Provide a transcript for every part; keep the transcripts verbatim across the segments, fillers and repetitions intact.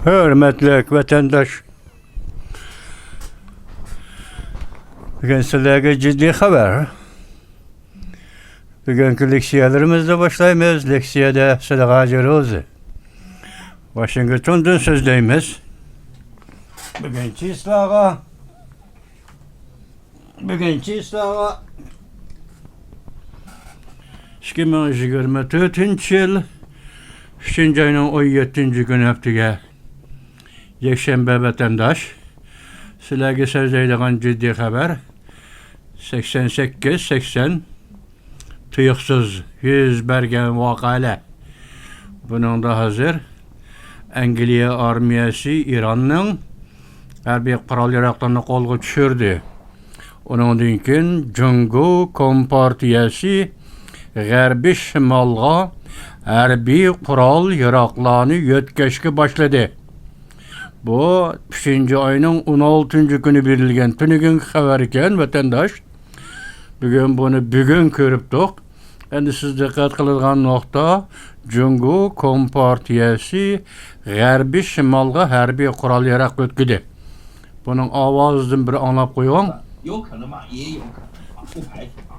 ھۆرمەتلىك ۋەتەنداش، بۈگۈن سىلەرگە جىددىي خەۋەر. بۈگۈنكى لېكسىيەلىرىمىزنى باشلايمىز. لېكسىيەدە سىلەرگە ھاجى روزى، ۋاشىنگتوندىن سۆزلەيمىز. بۈگۈن چىسلاغا بۈگۈن چىسلاغا ئىككى مىڭ يىگىرمە تۆتىنچى يىل ئۈچىنچى ئاينىڭ ئون يەتتىنچى كۈنى، ھەپتىگە يەكشەنبە. ۋەتەنداش، سىلەرگە سۆزلەيدىغان جىددىي خەۋەر، سەكسەن سەككىز سەكسەن تۇيۇقسىز يۈز بەرگەن ۋەقەلەر. بۇنىڭدا ھازىر ئەنگلىيە ئارمىيەسى ئىراننىڭ ھەربىي قورال ياراغلىرىنى قولغا چۈشۈردى. ئۇنىڭدىن كېيىن جۇڭگو كومپارتىيەسى غەربىي شىمالغا ھەربىي قورال ياراغلارنى يۆتكەشكە باشلىدى. بۇ ئۈچىنچى ئاينىڭ ئون ئالتىنچى كۈنى بېرىلگەن تۈنۈگۈنكى خەۋەر ئىكەن، ۋەتەنداش. بۈگۈن بۇنى بۈگۈن كۆرۈپتۇق. ئەمدى سىز دىققەت قىلىدىغان نۇقتا، جۇڭگو كومپارتىيەسى غەربىي شىمالغا ھەربىي قورال ياراغ يۆتكىدى. بۇنىڭ ئاۋازىدىن بىر ئاڭلاپ قويۇڭ. 有可能吗？也有可能啊，不排除啊。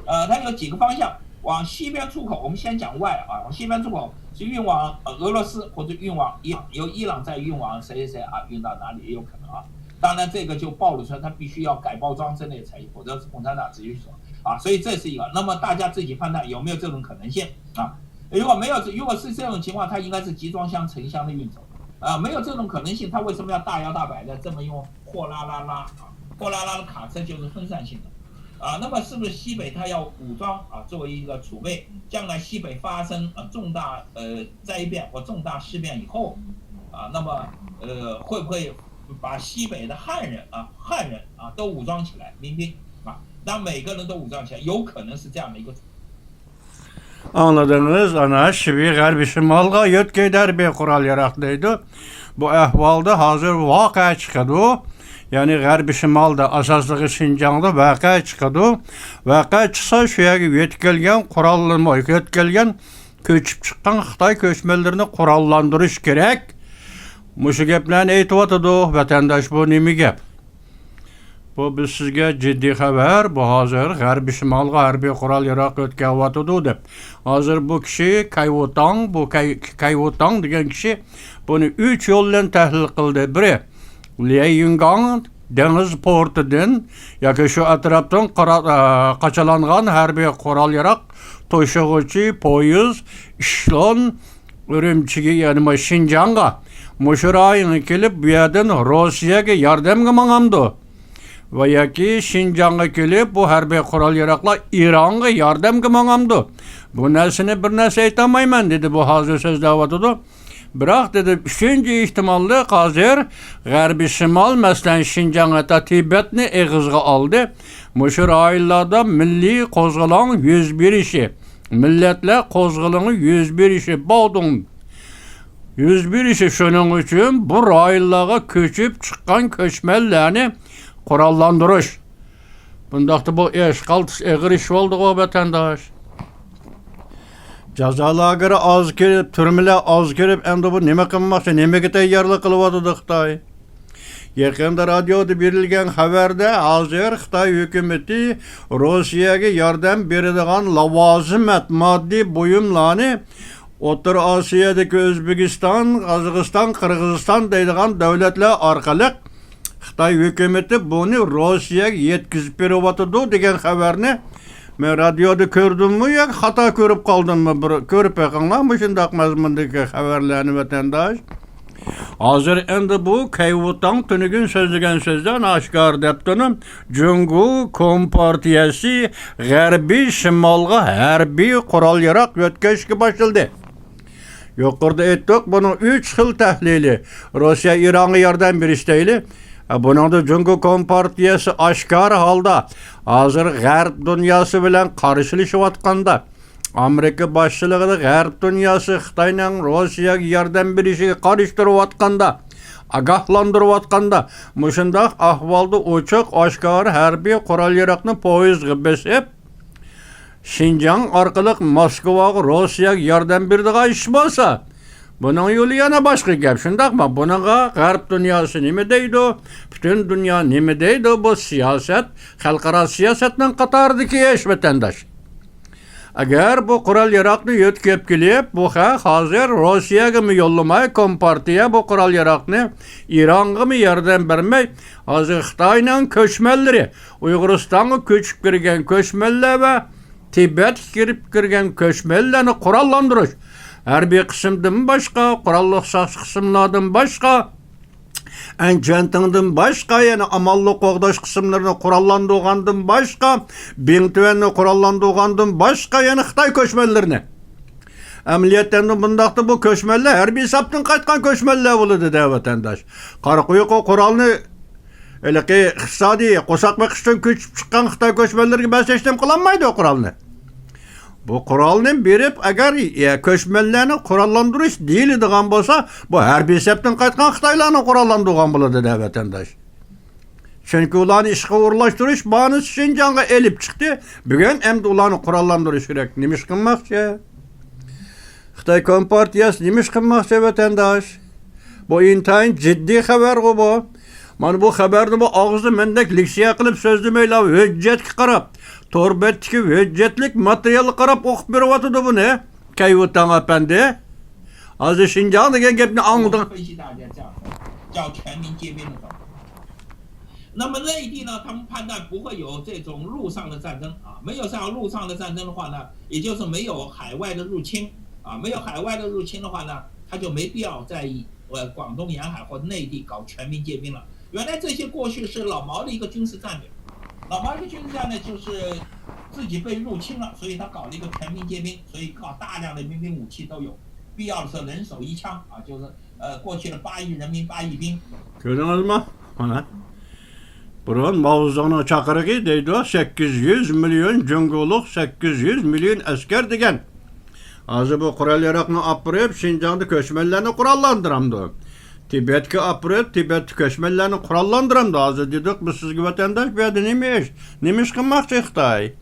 呃，它有几个方向，往西边出口，我们先讲外啊，往西边出口是运往呃俄罗斯或者运往伊朗，由伊朗再运往谁谁谁啊，运到哪里也有可能啊。当然，这个就暴露出来，他必须要改包装之类才，否则是共产党直接去做啊。所以这是一个。那么大家自己判断有没有这种可能性啊？如果没有，如果是这种情况，它应该是集装箱成箱的运走啊。没有这种可能性，他为什么要大摇大摆的这么用货拉拉拉啊，货拉拉的卡车就是分散性的啊？那么是不是西北它要武装啊，作为一个储备，将来西北发生呃重大呃灾变或重大事变以后啊，那么呃会不会把西北的汉人啊，汉人啊都武装起来，民兵啊，让每个人都武装起来，有可能是这样的一个。 ئاڭلىدىڭىز، ئانا شىۋى غەربىي شىمالغا يۆتكەيدۇ ھەربىي قورال ياراغ دەيدۇ. بۇ ئەھۋالدا ھازىر ۋەقە چىقىدۇ. يەنى غەربىي شىمالدا، ئاساسلىقى شىنجاڭدا ۋەقە چىقىدۇ. ۋەقە چىقسا، شۇ يەرگە يۆتكەلگەن قوراللىرىمۇ، يۆتكەلگەن كۆچۈپ چىققان خىتاي كۆچمەنلىرىنى قوراللاندۇرۇش كېرەك. مۇشۇ گەپلەرنى ئېيتىۋاتىدۇ. ۋەتەنداش، بۇ نېمە گەپ؟ بۇ بىز سىزگە جىددىي خەۋەر. بۇ ھازىر غەربىي شىمالغا ھەربىي قورال ياراغ يۆتكەۋاتىدۇ دەپ. ھازىر بۇ كىشى كەي ۋۇتاڭ، بۇ كەي، كەي ۋۇتاڭ دېگەن كىشى بۇنى ئۈچ يول بىلەن تەھلىل قىلدى. بىرى، ليەيۈنگاڭ دېڭىز پورتىدىن ياكى شۇ ئەتراپتىن قارا-، ئە، قاچىلانغان ھەربىي قورال ياراغ توشۇغۇچى پويىز ئىشلون ئۈرۈمچىگە، يەنى مانا شىنجاڭغا، مۇشۇ رايونغا كېلىپ، بۇ يەردىن روسىيەگە ياردەمگە ماڭامدۇ؟ ۋە ياكى شىنجاڭغا كېلىپ، بۇ ھەربىي قورال ياراغلار ئىرانغا ياردەمگە ماڭامدۇ؟ بۇ نەرسىنى بىر نەرسە ئېيتالمايمەن، دېدى، بۇ ھازىر سۆزلەۋاتىدۇ. بىراق، دېدى، ئۈچىنچى ئېھتىماللىق ھازىر غەربىي شىمال، مەسىلەن، شىنجاڭ ھەتتا تىبەتنى ئېغىزغا ئالدى. مۇشۇ رايونلاردا مىللىي قوزغىلاڭ يۈز بېرىشى، مىللەتلەر قوزغىلىڭى يۈز بېرىشى، باۋدۇڭ يۈز بېرىشى، شۇنىڭ ئۈچۈن بۇ رايونلارغا كۆچۈپ چىققان كۆچمەنلەرنى قوراللاندۇرۇش. بۇنداقتا بۇ ئىش قالتىس ئېغىر ئىش بولدىغۇ، ۋەتەنداش. جازا لاگېرى ئاز كىرىپ، تۈرمىلەر ئاز كىرىپ، ئەمدى بۇ نېمە قىلماقچى، نېمىگە تەييارلىق قىلىۋاتىدۇ خىتاي؟ يېقىندا رادىيودا بېرىلگەن خەۋەردە، ھازىر خىتاي ھۆكۈمىتى روسىيەگە ياردەم بېرىدىغان لاۋازىمەت، ماددىي بۇيۇملارنى ئوتتۇرا ئاسىيادىكى ئۆزبېكىستان، قازاقىستان، قىرغىزىستان دەيدىغان دۆلەتلەر ئارقىلىق خىتاي ھۆكۈمىتى بۇنى روسىيەگە يەتكۈزۈپ بېرىۋاتىدۇ دېگەن خەۋەرنى مەن رادىيودا كۆردۈممۇ ياكى خاتا كۆرۈپ قالدىممۇ؟ بىر كۆرۈپ بېقىڭلار مۇشۇنداق مەزمۇندىكى خەۋەرلەرنى، ۋەتەنداش. ھازىر ئەمدى بۇ كەي ۋۇتاڭ تۈنۈگۈن سۆزلىگەن سۆزلەرنى ئاشكارا دەپتۇ. جۇڭگو كومپارتىيەسى غەربىي شىمالغا ھەربىي قورال ياراغ يۆتكەشكە باشلىدى. يۇقىرىدا ئېيتتۇق، بۇنىڭ ئۈچ خىل تەھلىلى. روسىيە ئىرانغا ياردەم بېرىش دەيلى. بۇنىڭدا جۇڭگو كومپارتىيەسى ئاشكارا ھالدا ھازىر غەرب دۇنياسى بىلەن قارشىلىشىۋاتقاندا، ئامېرىكا باشچىلىقىدا غەرب دۇنياسى خىتاينىڭ روسىيەگە ياردەم بېرىشىگە قارشى تۇرۇۋاتقاندا، ئاگاھلاندۇرۇۋاتقاندا، مۇشۇنداق ئەھۋالدا ئوچۇق ئاشكارا ھەربىي قورال ياراغنى پويىزغا بېسىپ، شىنجاڭ ئارقىلىق موسكۋاغا، روسىيەگە ياردەم بېرىدىغان ئىش بولسا، بۇنىڭ يولى يەنە باشقا گەپ، شۇنداقمۇ؟ بۇنىڭغا غەرب دۇنياسى نېمە دەيدۇ؟ پۈتۈن دۇنيا نېمە دەيدۇ؟ بۇ سىياسەت خەلقئارا سىياسەتنىڭ قاتارىدىكى ئىش، ۋەتەنداش. ئەگەر بۇ قورال ياراغنى يۆتكەپ كېلىپ، بۇ خەق ھازىر روسىيەگىمۇ يوللىماي، كومپارتىيە بۇ قورال ياراغنى ئىرانغىمۇ ياردەم بەرمەي، ھازىر خىتاينىڭ كۆچمەنلىرى، ئۇيغۇرىستانغا كۆچۈپ كىرگەن كۆچمەنلەر ۋە تىبەتكە كىرىپ كىرگەن كۆچمەنلەرنى قوراللاندۇرۇش، ھەربىي قىسىمدىن باشقا، قوراللىق ساقچى قىسىملاردىن باشقا، ئەنچۈەنتىڭدىن باشقا، يەنە ئامانلىق قوغداش قىسىملىرىنى قوراللاندۇرغاندىن باشقا، بىڭتۈەننى قوراللاندۇرغاندىن باشقا، يەنە خىتاي كۆچمەنلىرىنى. ئەمەلىيەتتە ئەمدى بۇنداقتا بۇ كۆچمەنلەر ھەربىي سەپتىن قايتقان كۆچمەنلەر بولىدۇ دە، ۋەتەنداش. قارا قويۇققا قورالنى ھېلىقى ئىقتىسادىي قورساق بېقىش ئۈچۈن كۆچۈپ چىققان خىتاي كۆچمەنلىرىگە بەرسە ھېچنېمە قىلالمايدۇ قورالنى. بۇ قورالنى بېرىپ، ئەگەر، يە، كۆچمەنلەرنى قوراللاندۇرۇش دېيىلىدىغان بولسا، بۇ ھەربىي سەپتىن قايتقان خىتايلارنى قوراللاندۇرغان بولىدۇ دە، ۋەتەنداش. چۈنكى ئۇلارنى ئىشقا ئورۇنلاشتۇرۇش باھانىسى شىنجاڭغا ئېلىپ چىقتى. بۈگۈن ئەمدى ئۇلارنى قوراللاندۇرۇش كېرەك. نېمە ئىش قىلماقچى؟ خىتاي كومپارتىيەسى نېمە ئىش قىلماقچى، ۋەتەنداش؟ بۇ ئىنتايىن جىددىي خەۋەرغۇ بۇ. مانا بۇ خەۋەرنى بۇ ئاغزىدا مەندەك لېكسىيە قىلىپ سۆزلىمەيلا، ھۆججەتكە قاراپ، تور بەتتىكى ھۆججەتلىك ماتېرىيالغا قاراپ ئوقۇپ بېرىۋاتىدۇ بۇنى كەيۋۇتاڭ ئەپەندى. ھازىر شىنجاڭ دېگەن گەپنى ئاڭلىدىڭ. 那么内地呢，他们判断不会有这种陆上的战争啊，没有上陆上的战争的话呢，也就是没有海外的入侵啊，没有海外的入侵的话呢，他就没必要在呃广东沿海或内地搞全民皆兵了。原来这些过去是老毛的一个军事战略，老毛一个军事战略就是自己被入侵了，所以他搞了一个全民皆兵，所以搞大量的民兵武器都有，必要的时候人手一枪啊，就是呃过去的八亿人民八亿兵。 كۆردىڭىزمۇ؟ مانا. بۇرۇن ماۋزېدۇڭنىڭ چاقىرىقى دەيدۇ، سەككىز يۈز مىليون جۇڭگولۇق، سەككىز يۈز مىليون ئەسكەر دېگەن. ھازىر بۇ قورال ياراقنى ئاپىرىپ، شىنجاڭدا كۆچمەنلەرنى قوراللاندۇرامدۇ؟ تىبەتكە ئاپىرىپ، تىبەتتە كۆچمەنلەرنى قوراللاندۇرامدۇ؟ ھازىر دېدۇق بىز سىزگە، ۋەتەنداش، بۇ يەردە نېمە ئىش؟ نېمە ئىش قىلماقچى خىتاي؟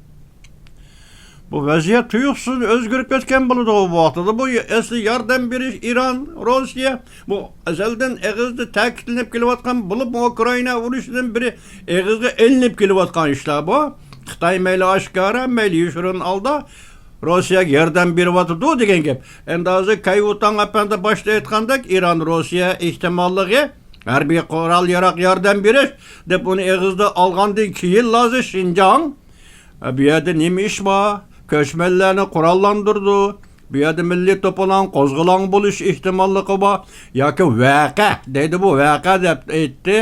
بۇ ۋەزىيەت تۇيۇقسىز ئۆزگىرىپ كەتكەن بولىدۇ بۇ ۋاقتىدا. بۇ ئەسلى ياردەم بېرىش ئىران، روسىيە، بۇ ئەزەلدىن ئېغىزدا تەكىتلىنىپ كېلىۋاتقان، بولۇپمۇ ئۇكرائىنا ئۇرۇشىدىن بېرى ئېغىزغا ئېلىنىپ كېلىۋاتقان ئىشلار بۇ. خىتاي مەيلى ئاشكارا، مەيلى يوشۇرۇن ھالدا روسىيەگە ياردەم بېرىۋاتىدۇ دېگەن گەپ. ئەمدى ھازىر كەيۋۇتاڭ ئەپەندى باشتا ئېيتقاندەك، ئىران، روسىيە ئېھتىماللىقى، ھەربىي قورال ياراق ياردەم بېرىش دەپ ئۇنى ئېغىزدا ئالغاندىن كېيىنلا ھازىر شىنجاڭ، ئە، بۇ يەردە نېمە ئىش بار؟ كۆچمەنلەرنى قوراللاندۇردى. بۇ يەردە مىللىي توپىلاڭ، قوزغىلاڭ بولۇش ئېھتىماللىقى بار. ياكى ۋەقە دەيدۇ، بۇ ۋەقە دەپ ئېيتتى.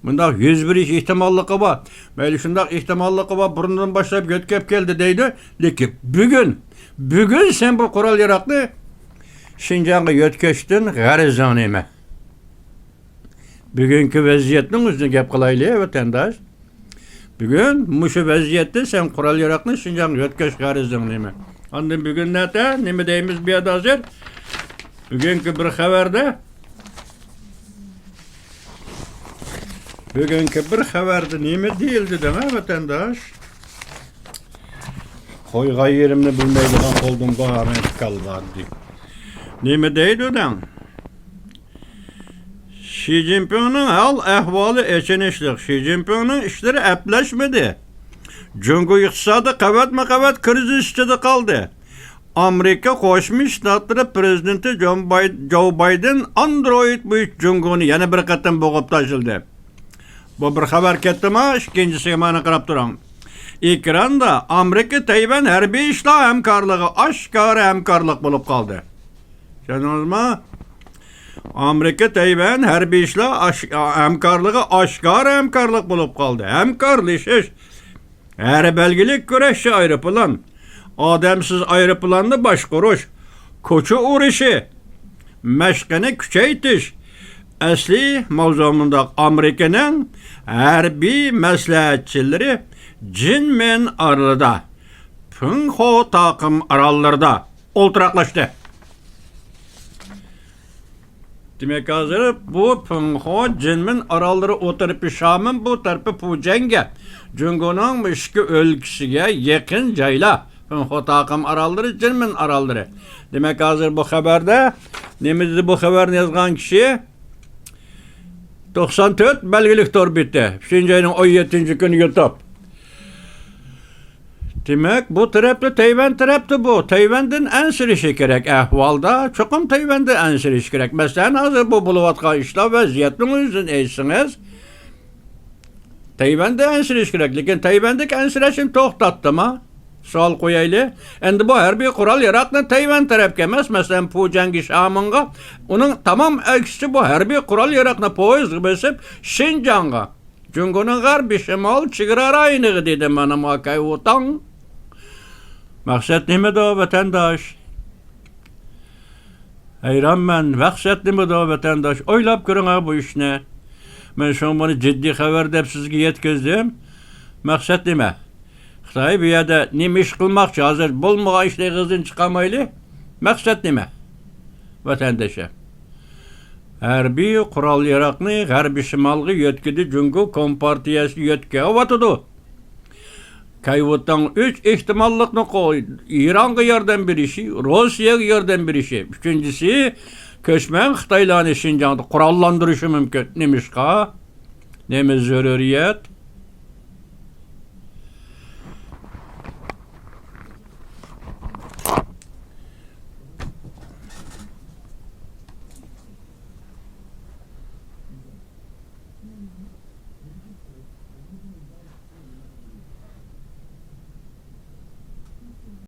مۇنداق يۈز بېرىش ئېھتىماللىقى بار. مەيلى، شۇنداق ئېھتىماللىقى بار، بۇرۇندىن باشلاپ يۆتكەپ كەلدى دەيدۇ. لېكىن بۈگۈن، بۈگۈن سەن بۇ قورال ياراقنى شىنجاڭغا يۆتكەشتىن غەرىزىڭ نېمە؟ بۈگۈنكى ۋەزىيەتنىڭ ئۆزىنى گەپ قىلايلى، ۋەتەنداش. بۈگۈن مۇشۇ ۋەزىيەتتە سەن قورال ياراقنى شىنجاڭغا يۆتكەش غەرىزىڭ نېمە؟ ئاندىن بۈگۈن نەتە، نېمە دەيمىز بۇ يەردە ھازىر؟ بۈگۈنكى بىر خەۋەردە، بۈگۈنكى بىر خەۋەردە نېمە دېيىلدى دەڭە، ۋەتەنداش؟ قويغان يېرىمنى بىلمەيدىغان بولدۇم، بۇ مەن كالۋاردى. نېمە دەيدۇ دەڭ؟ شى جىنپىڭنىڭ ھال ئەھۋالى ئېچىنىشلىق. شى جىنپىڭنىڭ ئىشلىرى ئەپلەشمىدى. جۇڭگو ئىقتىسادى قەۋەتمۇ قەۋەت كىرىزىس ئىچىدە قالدى. ئامېرىكا قوشما شتاتلىرى پىرېزىدېنتى جون باي-، جو بايدېن ئاندرويد بويىچە جۇڭگونى يەنە بىر قېتىم بوغۇپ تاشلىدى. بۇ بىر خەۋەر كەتتىما، ئىككىنچىسىگە مانا قاراپ تۇرۇڭ. ئېكراندا ئامېرىكا تەيۋەن ھەربىي ئىشلار ھەمكارلىقى ئاشكارا ھەمكارلىق بولۇپ قالدى. چۈشەندىڭىزمۇ؟ ئامېرىكا تەيۋەن ھەربىي ئىشلار ئاش-، ھەمكارلىقى ئاشكارا ھەمكارلىق بولۇپ قالدى. ھەمكارلىشىش، ھەر بەلگىلىك كۈرەشچى ئايروپىلان، ئادەمسىز ئايروپىلاننى باشقۇرۇش، كوچا ئۇرۇشى، مەشقىنى كۈچەيتىش. ئەسلى ماۋزۇ مۇنداق، ئامېرىكىنىڭ ھەربىي مەسلىھەتچىلىرى جىنمىن ئارىلىدا، پىڭخو تاقىم ئاراللىرىدا ئولتۇراقلاشتى. دېمەك، ھازىر بۇ پىڭخو جىنمىن ئاراللىرى ئۇ تەرىپى شامېن، بۇ تەرىپى پۇجيەنگە، جۇڭگونىڭ ئىككى ئۆلكىسىگە يېقىن جايلار. پىڭخو تاقىم ئاراللىرى، جىنمىن ئاراللىرى. دېمەك، ھازىر بۇ خەۋەردە نېمە دېدى بۇ خەۋەرنى يازغان كىشى؟ توقسان تۆت بەلگىلىك تور بېتى. ئۈچىنچى ئاينىڭ ئون يەتتىنچى كۈنى يۇتۇپ. دېمەك، بۇ تەرەپتە، تەيۋەن تەرەپتە بۇ. تەيۋەندىن ئەنسىرىشى كېرەك ئەھۋالدا، چوقۇم تەيۋەندىن ئەنسىرىشى كېرەك. مەسىلەن، ھازىر بۇ بولۇۋاتقان ئىشلار، ۋەزىيەتنىڭ ئۆزىدىن ئېيتسىڭىز، تەيۋەندە ئەنسىرەش كېرەك، لېكىن تەيۋەندىكى ئەنسىرەشنى توختاتتىما؟ سوئال قويايلى. ئەمدى بۇ ھەربىي قورال ياراغنى تەيۋەن تەرەپكە ئەمەس، مەسىلەن، پۇجيەنگە، شامىڭغا، ئۇنىڭ تامام ئەكسىچە بۇ ھەربىي قورال ياراغنى پويىزغا بېسىپ، شىنجاڭغا، جۇڭگونىڭ غەربىي شىمال چېگرا رايونىغا دېدى مانا ما كەيۋۇتاڭ. مەقسەت نېمىدۇ، ۋەتەنداش؟ ھەيرانمەن، مەقسەت نېمىدۇ، ۋەتەنداش؟ ئويلاپ كۆرۈڭە بۇ ئىشنى. مەن شۇڭا بۇنى جىددىي خەۋەر دەپ سىزگە يەتكۈزدۈم. مەقسەت نېمە؟ خىتاي بۇ يەردە نېمە ئىش قىلماقچى؟ ھازىر بولمىغان ئىشنى ئېغىزدىن چىقارمايلى. مەقسەت نېمە؟ ۋەتەندىشى، ھەربىي قورال ياراغنى غەربىي شىمالغا يۆتكىدى، جۇڭگو كومپارتىيەسى يۆتكەۋاتىدۇ. كەيۋۇتاڭ ئۈچ ئېھتىماللىقنى قوي، ئىرانغا ياردەم بېرىشى، روسىيەگە ياردەم بېرىشى. ئۈچىنچىسى، كۆچمەن خىتايلارنى شىنجاڭدا قوراللاندۇرۇشى مۇمكىن. نېمىشقا؟ نېمە زۆرۈرىيەت؟